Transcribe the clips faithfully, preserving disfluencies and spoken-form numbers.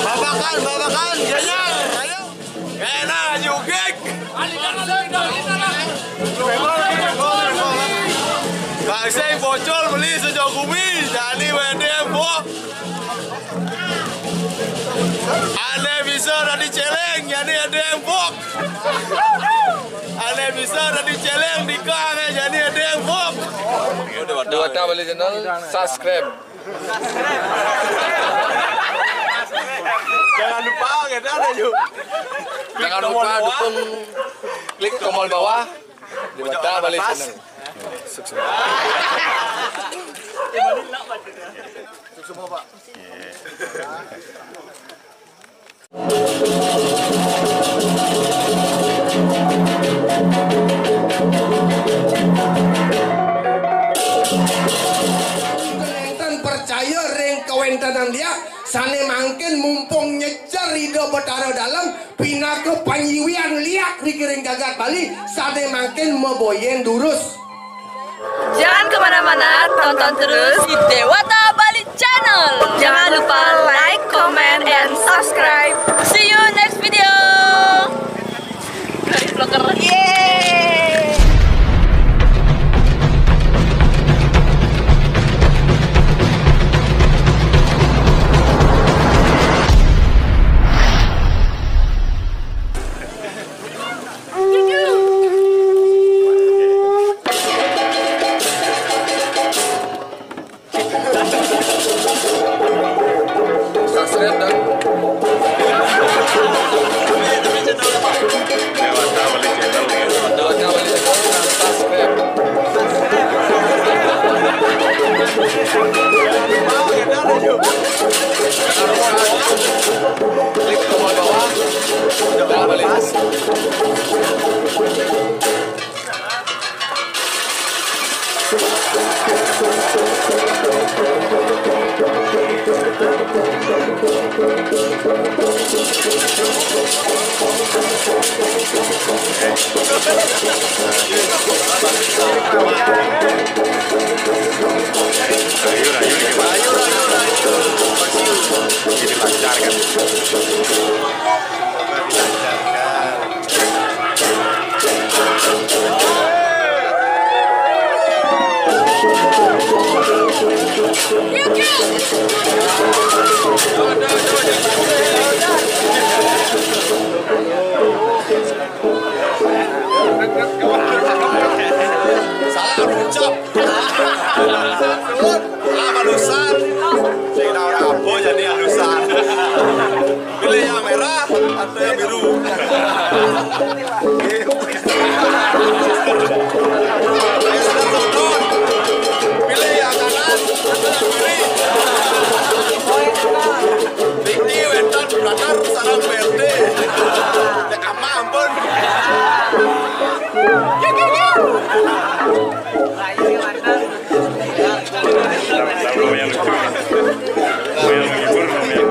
Babakan, babakan, jajal, ayo. Enak, jugik. Kasih bocor beli sejauh bumi, jadi wede bok. Ane bisa dari celeng, jadi ada yang bok. Ane bisa dari celeng di kang, jadi ada yang bok. Dewata Bali Channel, subscribe. Jangan lupa, kita ada yuk. Jangan lupa dukung, klik tombol bawah. Dewata Bali Channel. Sukses. Sukses, Pak. Enten percaya ring kawentenan liak, sane mangkin mumpung nyecer Ida Betara Dalem, pinaka panyiwian liak ring jagat Bali, sane mangkin maboyen durus. Jangan kemana-mana, tonton terus di Dewata Bali Channel. Jangan lupa like, comment, and subscribe. See you next video. Dari vlogger. Yeay. Subscribe dah. Dewata Bali Channel, ya. Dewata Bali Channel, subscribe. Klik tombol bawah. Dewata Bali. Ayo, ayo, ayo, ayo, ayo, ayo. Ini lancar kan? Semoga dilancarkan. Salah ucap. Ah, barusan. Sing ora apa jadi alusan. Pilih yang merah atau yang biru? Pilih yang kanan atau yang kiri? Niki wénten brother sareng P R T. Cek ama ampun. Lumayan lucu. Lumayan menghibur, lumayan.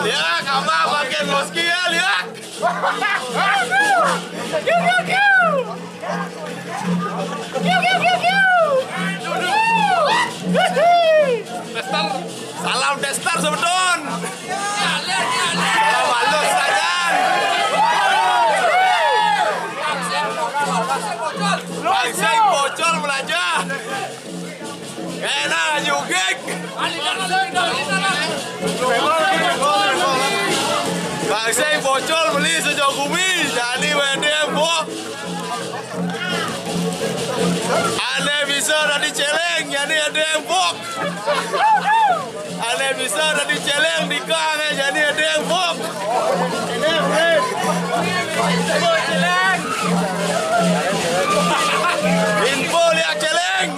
Ya, kamu bagian Moski ya, lihat. Salam Dester Sebedon. Salam halus saja. Bang Seng bocor belajar. Enak juga. Bang Seng bocor beli sejauh bumi. Jadi wede bok. Ane bisa dari celeng, jadi ada yang bok. Ane bisa dari celeng di kang, jadi ada yang bok. Info lihat celeng.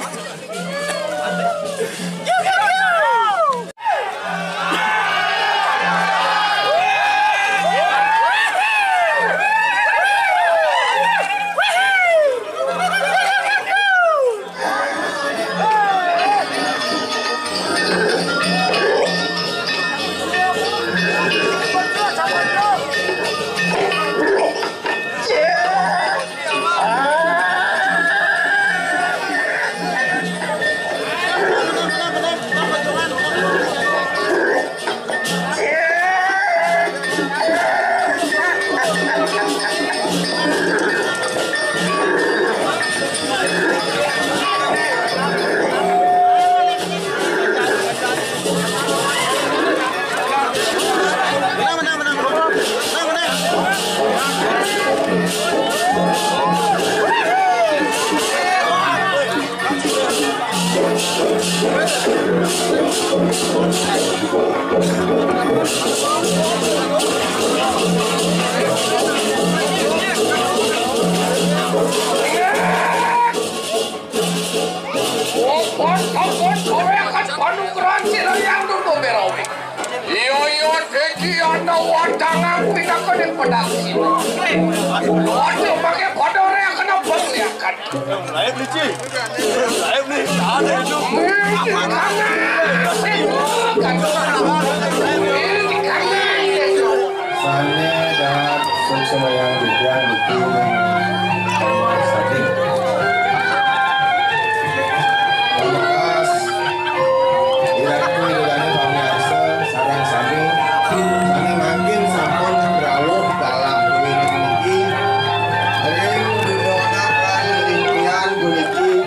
Iya, iya, dadi ana watangan pinaka ning pedaksi. Aja make kodore kena bos liakan. Lain nih, Ci. Lain nih, ada itu. Sane dahat sumsumayang titiang niki ring Ida Dané. Pamekasé, Ida Dané pamiarsa sareng sami, sané mangkin sampun rauh galah duwé niki ring dudonan lan lintian puniki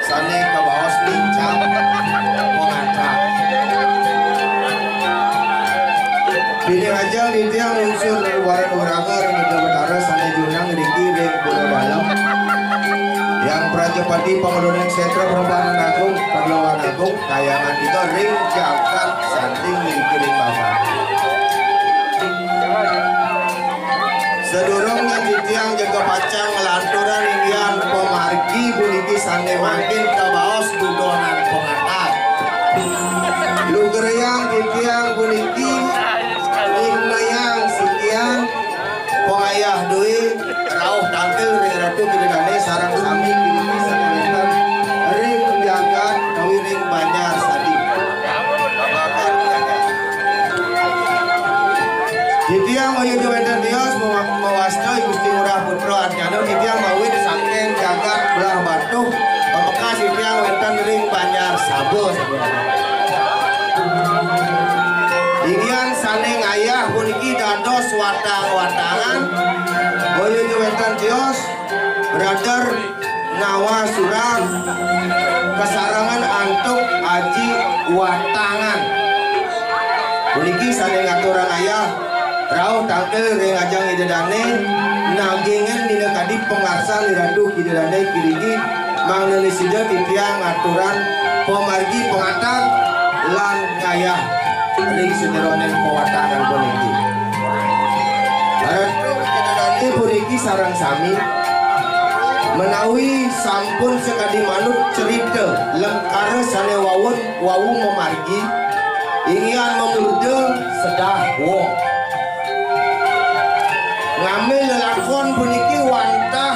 sané kabaos lincah pangatah. Bilih ajeng titiang nunas warna waraga ring Ida Betara sané jumeneng ngriki ring Pura Dalem. Hyang Prajapati Pangelolan Sétra Prambanan Agung, Padelokan Agung, Kahyangan Ida ring jagat Sanding ngriki ring Babat. Sadurung titiang jaga pacang nglanturang inggihan pamargi puniki sané mangkin kabaos dudonan pangatah. Lugrayang titiang puniki ningayang sikian pangayah duwé rauh tangkil ring Ratu Ida Dané sareng sami puniki sané wénten ring jagat utawi ring banjar sami. Titiang Wayu Juwénten Tios mawa-, mawasta I Gusti Ngurah Putra Arjana, titiang mawit saking jagat Blahbatuh, pamekas titiang wénten ring Banjar Saba. Inggihan sané ngayah puniki dados watang-watangan, Wayu Juwénten Tios, brother, nawa surang kasarengan antuk aji watangan. Puniki sané ngaturang ayah rauh tangkil ring ajeng Ida Dané, nagingin minakadi pangarsan Ratu Ida Dané kiriki, mangda sida titiang ngaturang pamargi pangatah lan ngayah ring sajeroning pawatangan puniki. Ratu Ida Dané puniki sareng sami, menawi sampun sakadi manut cerita lengkara sané wau, wau mamargi, inggihan mamurda sedah wong. Ngambil lelakon puniki wantah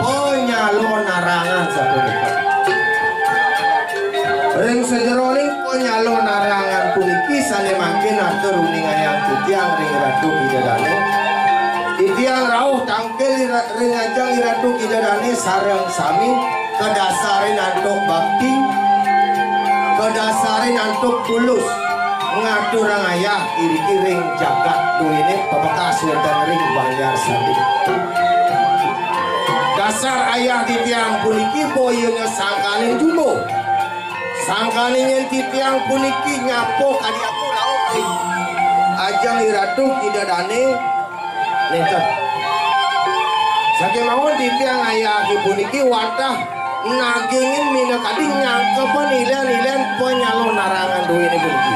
panyalonarangan sapunika. Ring sajeroning panyalonarangan puniki sané mangkin atur uningayang titiang ring Ratu Ida Dané. Titiang rauh tangkil ira-, ring ajeng Ratu Ida Dané sareng sami kadasarin antuk bakti, kadasarin antuk tulus ngaturang ayah iriki ring jagat duwéné pamekas wénten ring Banjar Sandi. Dasar ayah titiang puniki boyana sangkaning jumbo. Sangkaning yén titiang puniki nyapa kadi aku rauh ring ajeng Iratu Ida Dané nénten. Sakémaon titiang ngayahé puniki wantah nagingin minakadi nyangkepang ilén-ilén panyalonarangan duwéné puniki.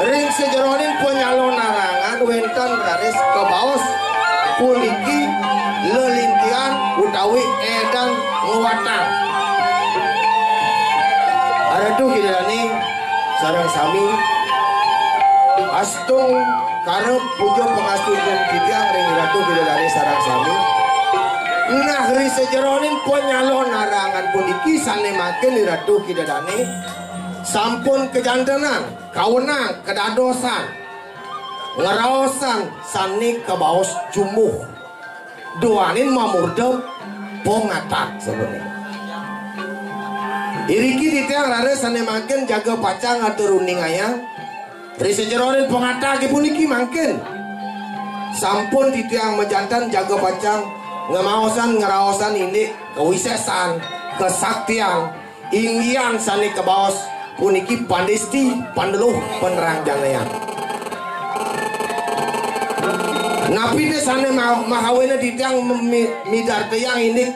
Ring sajeroning panyalonarangan wénten raris kabaos puniki lelintian utawi édan ngwatang. Aratu Ida Dané sareng sami astungkara puja pangastungkara titiang ring Ratu Ida Dané sareng sami. Nah, ring sajeroning panyalonarangan puniki sané mangkin Ratu Ida Dané sampun kajantenan, kawenang, kadadosang, ngraosang sané kabaos jumbuh. Duaning mamurda pangatah sapunika. Iriki titiang raris sané mangkin jaga pacang atur uningayang. Ring sajeroning pangatah puniki mangkin sampun titiang majanten jaga pacang ngamaosang ngraosang indik kawisésan, kasaktian, inggihan sané kabaos puniki pandesti, pandeluh, panerang janayan. Napi té sané ma-, mahawéna titiang mi-, midartayang indik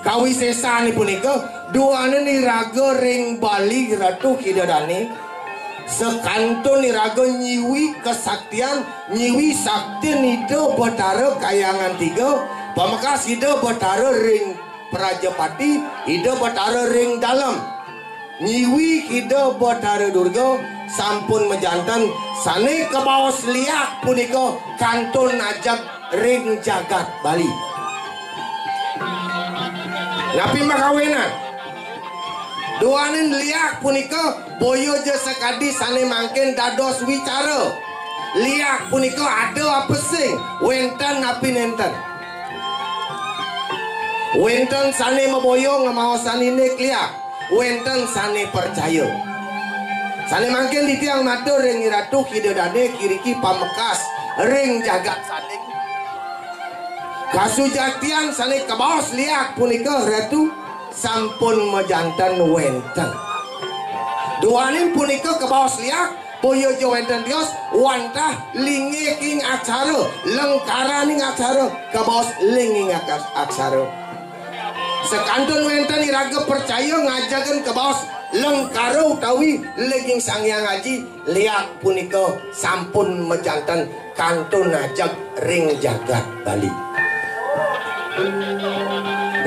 kawisésané punika, duaning iraga ring Bali Ratu Kidadané, sakantun iraga nyiwi kasaktian, nyiwi saktin Ida Batara Kahyangan Tiga, pamekas Ida Batara ring Prajapati, Ida Batara ring Dalem. Nyiwi Ida Batara Durga sampun majanten, sané kabaos liak punika kantun ajeg ring jagat Bali. Napi makawéna? Duaning liak punika boya ja sakadi sané mangkin dados wicara. Liak punika ada apesing, wénten napi nénten. Wénten sané maboya ngamaosan indik liak, wénten sané percaya. Sané mangkin titiang matur ring Iratu Kidadané, iriki pamekas ring jagat Sading. Kasujatian sané kabaos liak punika, Ratu, sampun majanten wénten. Duaning punika kabaos liak, boya ja wénten tios, wantah linggihing aksara, lengkaraning aksara, kabaos linggihing aks-, aksara. Sakantun wénten iraga percaya ngajegang kabaos lengkara utawi linggihing Sang Hyang Aji, liak punika sampun majanten kantun ajeg ring jagat Bali.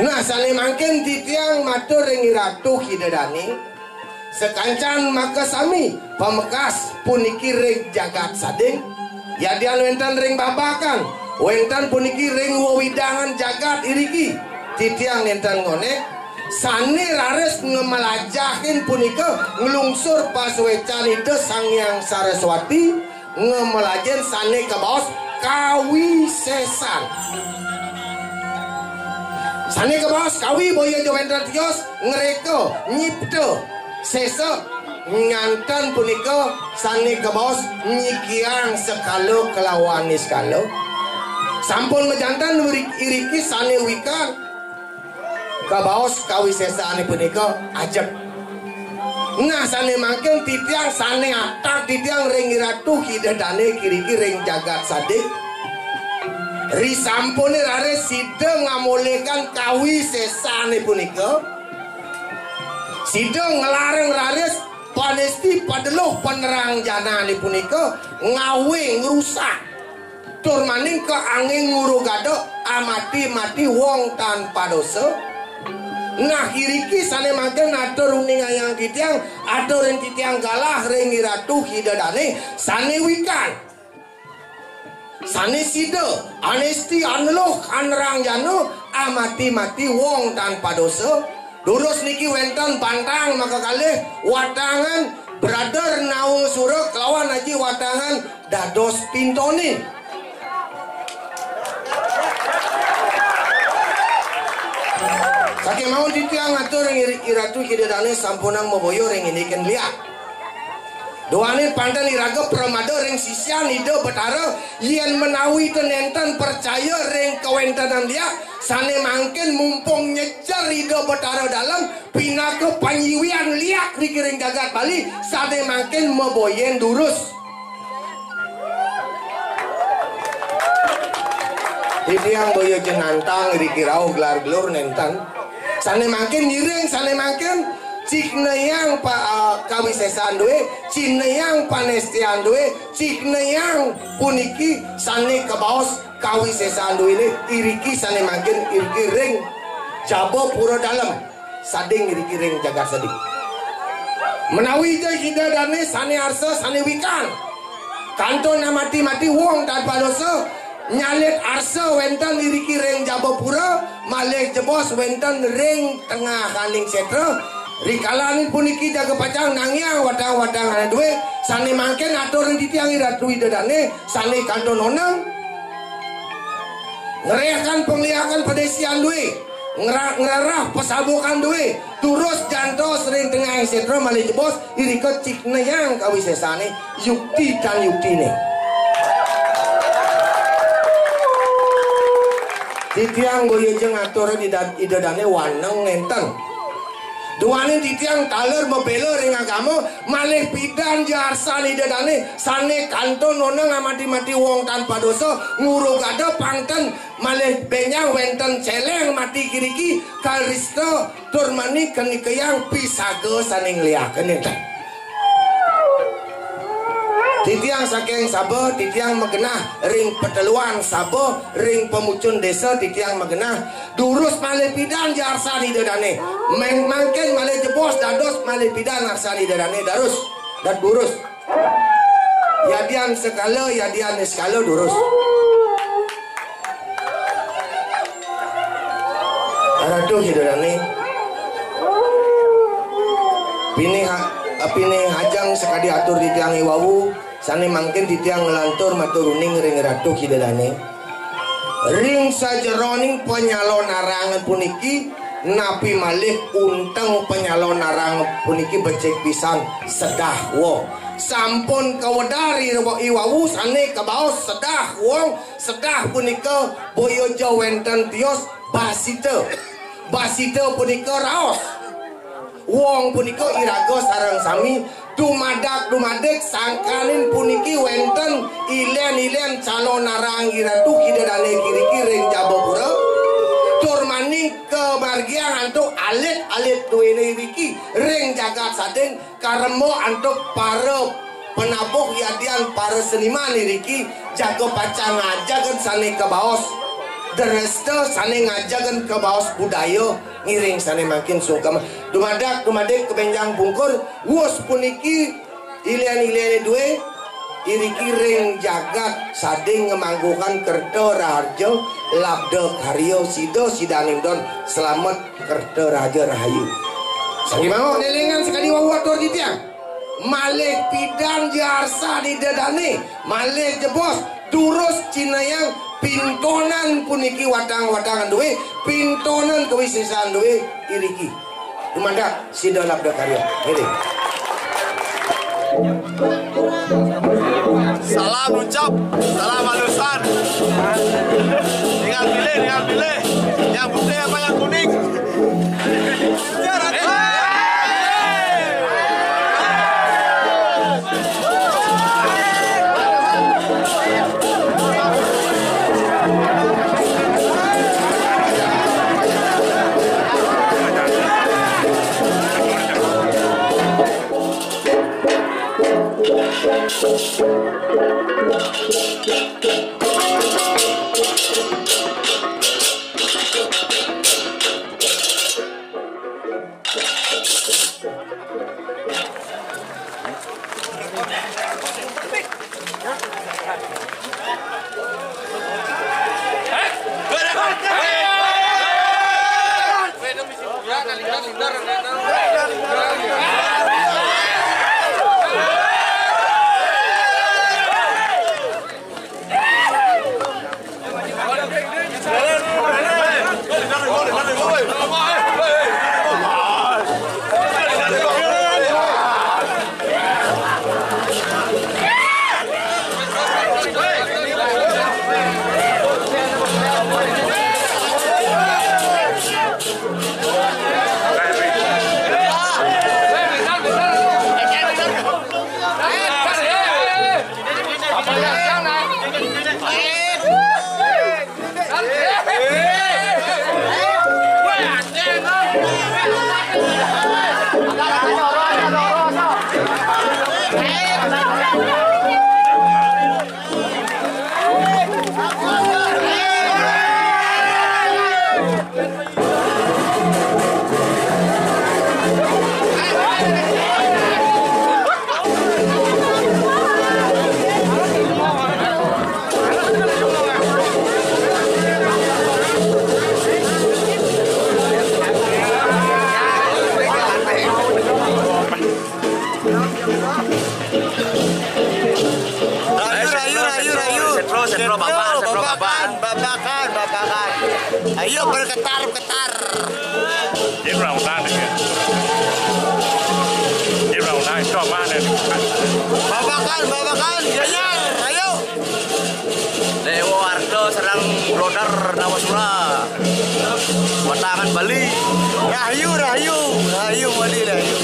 Nah, sané mangkin titiang matur ring Iratu Kidadané, sakancan makasami pamekas puniki ring jagat Sading, yadian wénten ring babakan, wénten puniki ring wewidangan jagat iriki, titiang nénten ngonék, sané raris ngamelajahin punika nglungsur pasuécan Ida Sang Hyang Saraswati, ngamelajahin sané kabaos kawisésan. Sané kabaos kawi boya ja wénten tios, ngréka, nyipta, sésa, nyanten punika sané kabaos nyikiang sekala kalawan niskala. Sampun majanten iri-, iriki sané wikan. Kabaos kawisésané punika ajeg. Nah, sané mangkin titiang sané atag titiang ring Iratu Kidadané iriki ring jagat Sading. Risampuné raris sida ngamolihang kawisésané punika, sida nglarang raris panesti padeluh panerang janané punika ngawé ngrusak. Tur maning kaanggé ngurugada amati-mati wong tanpa dosa. Nah, iriki sané mangkin atur uningayang titiang, atur ring titiang galah ring Iratu Kidadané sané wikan. Sané sida anesti aneluh anerang jana amati-mati wong tanpa dosa. Durus niki wénten bantang makakalih, watangan Brother Naung Sura kelawan Aji Watangan dados pintonin. Sakémaon titiang atur ring Ira-, Iratu Kidadané sampunang maboya ring indikan liak. Duaning panten iraga pramada ring sisian Ida Betara, yén menawi ten nénten percaya ring kawéntenan liak, sané mangkin mumpung nyejer Ida Betara Dalem, pinaka panyiwian liak riki ring jagat Bali, sané mangkin maboyain durus. Titiang boya ja nantang riki rauh gelar gelur nénten. Sané mangkin ngiring, sané mangkin cihnayang pa-, ah, kawisésan duwé, cihnayang panestian duwé, cihnayang puniki sané kabaos kawisésan duwé, iriki sané mangkin iriki ring Jabapura Dalem. Sading iriki ring jagat Sading. Menawi ja Ida Dané sané arsa, sané wikan. Kantun amati-mati wong tanpa dosa, nyalit arsa wénten iriki ring Jabapura, malih jebos wénten ring tengahaning sétra. Rikalaning puniki jaga pacang nangiang watang-watangané duwé, sané mangkin atur ring titiang Iratu Ida Dané, sané kantun oneng. Ngréhang pangliakan padésian duwé, ngera-, ngrereh pasabukan duwé, durus jantos ring tengahing sétra malih jebos, irika cihnayang kawisésané, yukti tan yuktiné. Titiang boya ja ngatur Ida, Ida Dané waneng nénten. Duaning titiang taler mabéla ring agama, malih pidan ja arsan Ida Dané, sané kantun nona ngamati-mati wong tanpa dosa, ngurugada pangten malih bénjang wénten céléng mati kiriki, karista tur mani kenikayang pisaga sané ngliaken énten. Titiang saking Sabeh, titiang magenah ring Peteluan Sabeh, ring pamucun désa, titiang magenah durus malih pidan ja arsan Ida Dané. Meng-, mangkin malih jebos dados malih pidan arsan Ida Dané, darus, dat durus. Yadian sekala, yadian niskala, durus. Ratu Ida Dané. Pinih ha-, pinih ajeng sakadi atur titiang iwau, sané mangkin titiang nglantur matur uning ring Ratu Ida Dané. Ring sajeroning panyalonarangan puniki, napi malih unteng panyalonarangan puniki becik pisan, sedah wong. Sampun kawedar i-, iwau sané kabaos sedah wong, sedah punika boya ja wénten tios basita. Basita punika raos. Wong punika iraga sareng sami dumadak-dumadik sangkaning puniki wénten ilén-ilén calonarang Iratu Ida Dané kiriki ring Jabapura. Tur mani kamargiang antuk alit-alit duéné iriki ring jagat Sading, karemba antuk para penabuh yadian para seniman iriki jaga pacang ngajegang sané kabaos dresta, sané ngajegang kabaos budaya. Ngiring sané mangkin sungkem. Dumadak, dumadik kabénjang pungkur, wus puniki ilén-iléné dué, iriki ring jagat Sading ngamangguhang kerta raharja, labda karya, sida sidaning don slamet, kerta raharja rahayu. Sanggih mangga élingang sakadi wau atur titiang. Malih pidan ja arsan Ida Dané, malih jebos, durus cinayang pintonan puniki watang-watangan dué, pintonan kawisésan dué iriki. Dumadak sida labda karya. Ngiring. Salam ucap, salam alusan. Tinggal pilih, tinggal pilih. Yang putih apa yang kuning? Rayu, rayu, rayu, rayu. Setro, setro, bapak, setro, bapak. Babakan, babakan, babakan. Ayo bergetar, getar. Ini orang utan ya. Ini orang utan, itu apa nih? Babakan, babakan, jajar, ayo. Dewa Ardo serang Brother Nawasura. Patangan Bali. Rahayu, rahayu, rahayu, Bali, rahayu.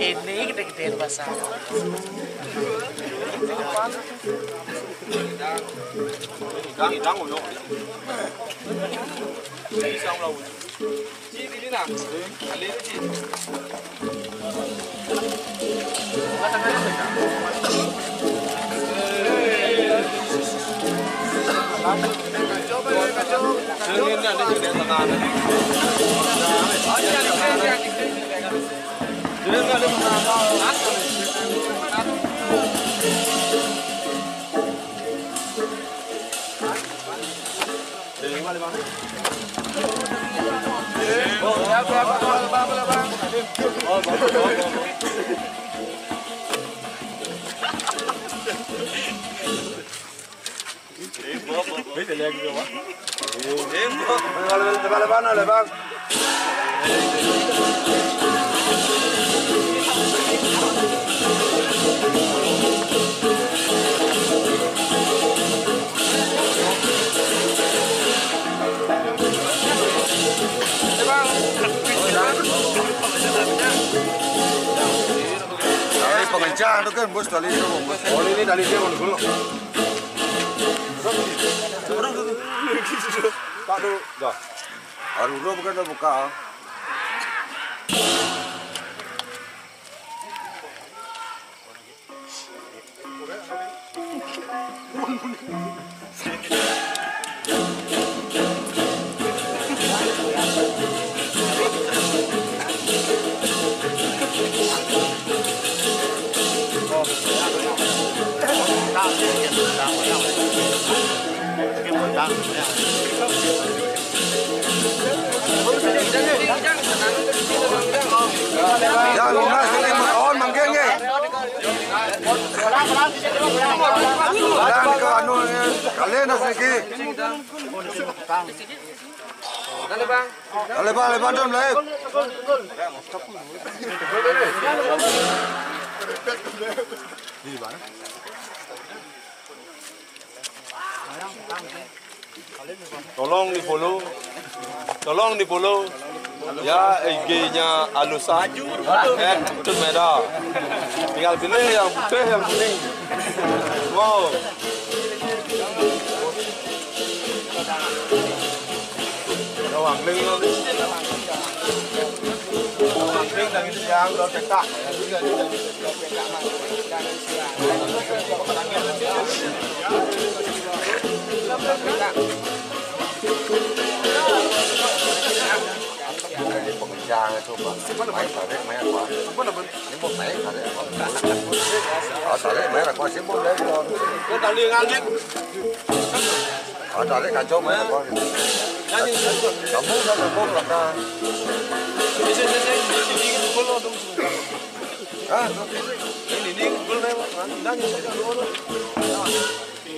Ini gede-gedean bahasa. Tali pengencang tu kan, bos, tali tu, bos. Oh, ini tali dia, bos, dulu. Tak tu, dah. Baru tu bukan dah buka. Ya, lunas ini makaon mangke nggih. Dan ke anu, kalian nasi niki. Dale, Bang. Dale, Bang, dale, Bang, dale. Tolong di-follow. Tolong di-follow. Ya, I G-nya Alusa. Eh, Ketut Meda. Tinggal pilih yang putih, yang kuning. Wow. Ada wangling tu. Ada wangling dari siang, dah cetak. Pengencang itu, Pak. Main tarik, main apa? Ini mau main tarik apa? Oh, tarik, main apa? Sih, mau main apa? Tali ngalih. Ada ada kacau main apa? Kamu udah kamu belakang. Hah? Ini ini gol main apa? Nangis aja dulu.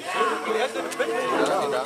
Tidak, tidak.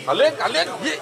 Kalian, kalian, ye.